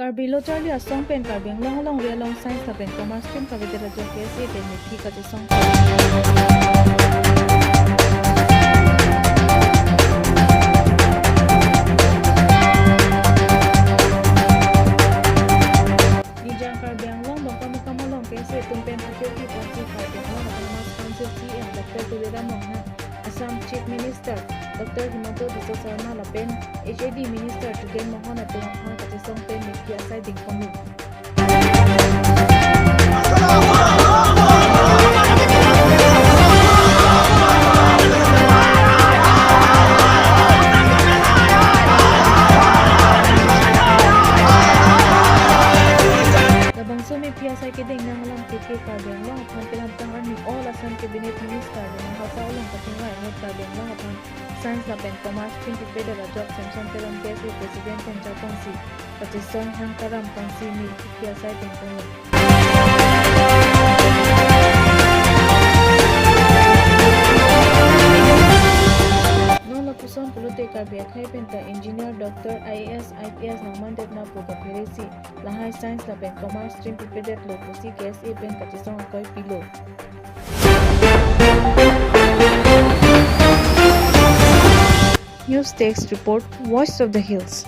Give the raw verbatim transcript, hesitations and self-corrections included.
Karbi Lo Charli Asong pen Karbi Anglong alongri along Science lapen Commerce stream kavedet ajok K S A pen mephi kachesong. Nijang Karbi Anglong Dongkamukam along K S A atum pen patirpi ponsi Karbi Anglong Autonomous Council C E M Doctor Tuliram Ronghang, Assam Chief Minister Doctor Himanta Biswa Sarma lapen H A D Minister Tugen Mohan atum aphan kachesong pen mephi asai dingponlo. Labangso mephi asai kedeng nang alam K K Karbi Anglong aphan kelamtang arni All Assam Cabinet Minister Dima Hasao along kachingvai ahut Karbi Anglong aphan Science lapen Commerce stream pipedet ajok Samson Teron K S A President pen japonsi kachesong hang karam kansi mephi asai dingponlo. Non lapuson pulote Karbi akhei penta engineer, doctor, I A S, I P S nangmandetma pu kapheresi lahai Science lapen Commerce stream pipedetlo pusi K S A pen kachesong akoi pilo. News Desk Report, Voice of the Hills.